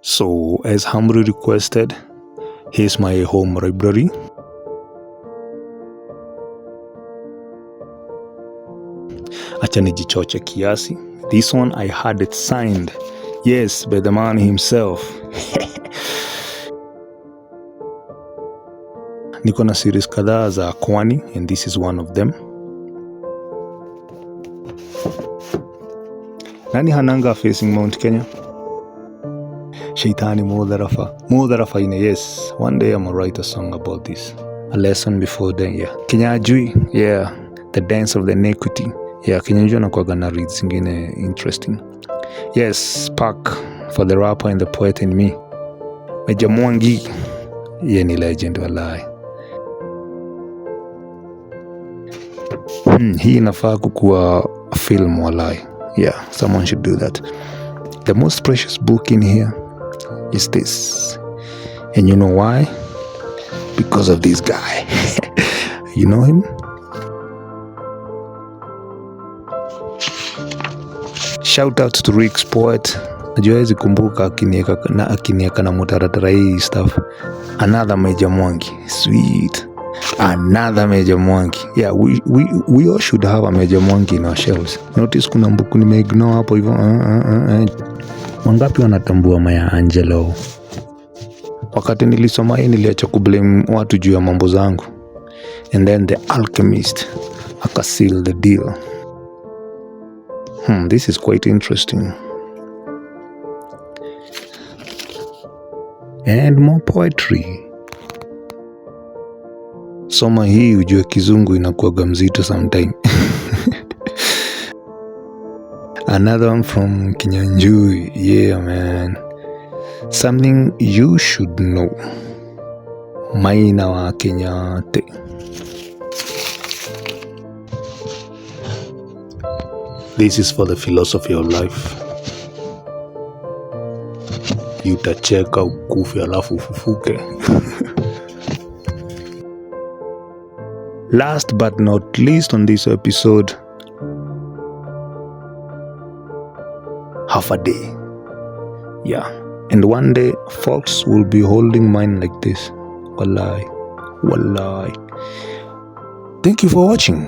So as humbly requested, here's my home library. Acha nijichoche kiasi. This one I had it signed. Yes, by the man himself. Niko na series kadhaa za Kwani and this is one of them. Nani hananga facing Mount Kenya? Shaitani Mudharafa. Mudharafa ine, yes. One day I'm gonna write a song about this. A lesson before then, yeah. Kinyanjui, yeah. The Dance of the Iniquity. Yeah, Kinyanjui anakuwaga na reads zingine interesting. Yes, Spark for the rapper and the poet in me. Meja Mwangi, ye ni legend walai. Hii inafaa kukuwa film walai. Yeah, someone should do that. The most precious book in here is this. And you know why? Because of this guy. You know him? Shout out to Rick's Poet. Najua hawezi kumbuka akinieka na mutaratara hii stuff. Another Meja Mwangi. Sweet. Another Meja Mwangi. Yeah, we all should have a Meja Mwangi in our shelves. Notice kuna mbuku nimeignore hapo hivyo. Wangapi wanatambua Maya Angelou? Wakati nilisoma hii niliacha kublame watu juu ya mambo zangu. And then the Alchemist akaseal the deal. This is quite interesting. And more poetry. Soma hii ujue kizungu inakuwaga mzito sometime. Another one from Kinyanjui. Yeah, man. Something you should know. Maina wa Kenyatta. This is for the philosophy of life. Utacheka ukufe alafu ufufuke. Last but not least on this episode, half a day. Yeah. And one day, folks will be holding mine like this. Wallahi. Wallahi. Thank you for watching.